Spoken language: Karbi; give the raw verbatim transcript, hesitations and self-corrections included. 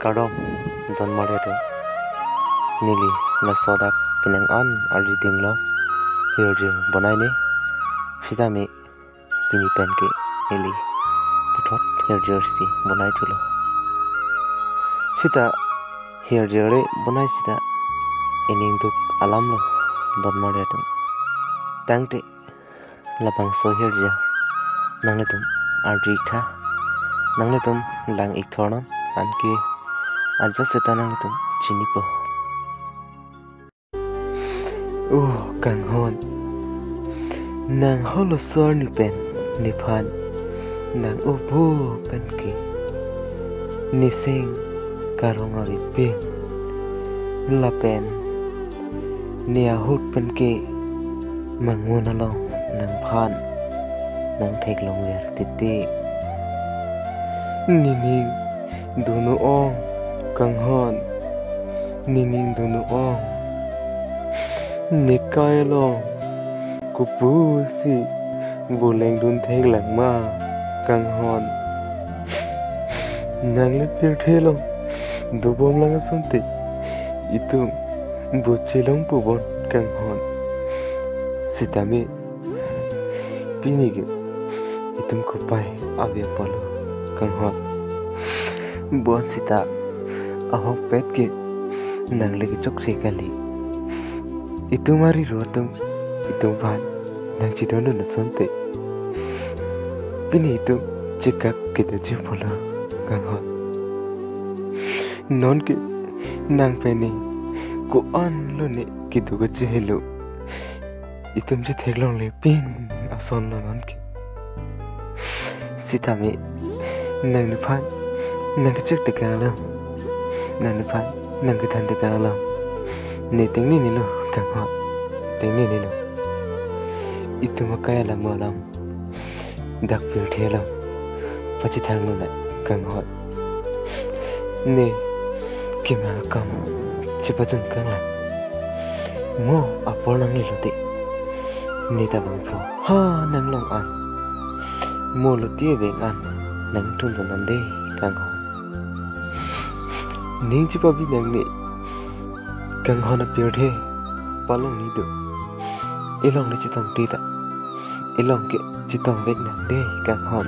Kardom, don marli atum. Neli laso dak penang an arjudunlo, hirjir bonai ne. Sitame pini pen ke neli puthot hirjir si bonai thulo. Sita hirjir le bonai sita ining duk alamlo, don marli atum. Tangte labangso hirjir nanglitum arju-ik tha, nanglitum lang-ik thornon, anke ajat seta nanglitum chinipo. O kanghon, nang halaso arni pen nephan nang upo pen ke neseng karong avepin, lapen ne ahut pen ke mangun along nangphan nang theklongver titi. Nening dunu ong kanghon, nening dunu ong. Nekai along kopusi buleng dun theklang ma kanghon. Nangli pirthe along dobom lang asonte itum buchi longpo bon kanghon. Sitame pini ke itum kopai ave apotlo kanghon. Bonsita ahokpet ke nangli kechokche kali. Itum ari ro atum itum aphan nangchedondun asonte pini itum chekak kedo ji apotlo kanghon. Non ke nang pen ne ko-an lone kedo kachehelo. Itum chetheklongle pin asonlo non ke. Sitame nang nephan nang kechek tekang alam, nang nephan nang kethan tekang alam ne tengnenelo kanghon, tengnenelo. Itum akai alam alam dak pirthe along pachethang lonang kanghon. Ne kemang akam chepachun kanglang mo apor nangli lote, ne ta bangpho ha nang long an mo lote veng an nang thun lonang de kanghon. Ning chepabi nangne kanghon apirthe palong ni do. Ilong le chetong tita, ilong ke chetong vek nang de kanghon.